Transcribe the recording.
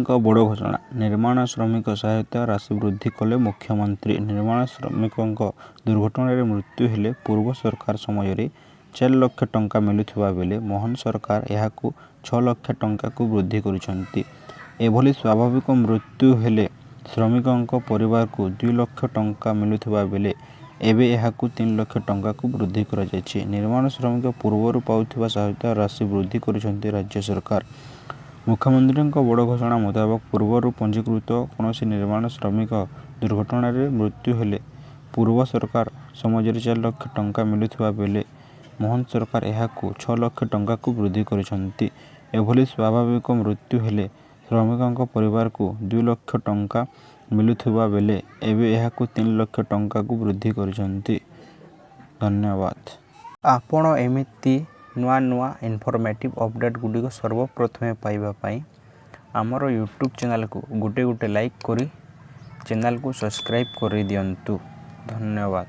ମୁଖ୍ୟମନ୍ତ୍ରୀଙ୍କ ବଡ଼ ଘୋଷଣା। ନିର୍ମାଣ ଶ୍ରମିକ ସହାୟତା ରାଶି ବୃଦ୍ଧି କଲେ ମୁଖ୍ୟମନ୍ତ୍ରୀ। ନିର୍ମାଣ ଶ୍ରମିକଙ୍କ ଦୁର୍ଘଟଣାରେ ମୃତ୍ୟୁ ହେଲେ ପୂର୍ବ ସରକାର ସମୟରେ 4 ଲକ୍ଷ ଟଙ୍କା ମିଳୁଥିବା ବେଳେ ମୋହନ ସରକାର ଏହାକୁ 6 ଲକ୍ଷ ଟଙ୍କାକୁ ବୃଦ୍ଧି କରିଛନ୍ତି। ଏଭଳି ସ୍ୱାଭାବିକ ମୃତ୍ୟୁ ହେଲେ ଶ୍ରମିକଙ୍କ ପରିବାରକୁ 2 ଲକ୍ଷ ଟଙ୍କା ମିଳୁଥିବା ବେଳେ ଏବେ ଏହାକୁ 3 ଲକ୍ଷ ଟଙ୍କାକୁ ବୃଦ୍ଧି କରାଯାଇଛି। ନିର୍ମାଣ ଶ୍ରମିକ ପୂର୍ବରୁ ପାଉଥିବା ସହାୟତା ରାଶି ବୃଦ୍ଧି କରିଛନ୍ତି ରାଜ୍ୟ ସରକାର। ମୁଖ୍ୟମନ୍ତ୍ରୀଙ୍କ ବଡ଼ ଘୋଷଣା ମୁତାବକ, ପୂର୍ବରୁ ପଞ୍ଜୀକୃତ କୌଣସି ନିର୍ମାଣ ଶ୍ରମିକ ଦୁର୍ଘଟଣାରେ ମୃତ୍ୟୁ ହେଲେ ପୂର୍ବ ସରକାର ସମୟରେ 4 ଲକ୍ଷ ଟଙ୍କା ମିଳୁଥିବା ବେଳେ ମୋହନ ସରକାର ଏହାକୁ 6 ଲକ୍ଷ ଟଙ୍କାକୁ ବୃଦ୍ଧି କରିଛନ୍ତି। ଏଭଳି ସ୍ୱାଭାବିକ ମୃତ୍ୟୁ ହେଲେ ଶ୍ରମିକଙ୍କ ପରିବାରକୁ 2 ଲକ୍ଷ ଟଙ୍କା ମିଳୁଥିବା ବେଳେ ଏବେ ଏହାକୁ 3 ଲକ୍ଷ ଟଙ୍କାକୁ ବୃଦ୍ଧି କରିଛନ୍ତି। ଧନ୍ୟବାଦ। ଆପଣ ଏମିତି ନୂଆ ନୂଆ ଇନଫର୍ମେଟିଭ୍ ଅପଡ଼େଟ୍ ଗୁଡ଼ିକ ସର୍ବପ୍ରଥମେ ପାଇବା ପାଇଁ ଆମର ୟୁଟ୍ୟୁବ୍ ଚ୍ୟାନେଲ୍କୁ ଗୋଟେ ଗୋଟେ ଲାଇକ୍ କରି ଚ୍ୟାନେଲ୍କୁ ସବସ୍କ୍ରାଇବ୍ କରିଦିଅନ୍ତୁ। ଧନ୍ୟବାଦ।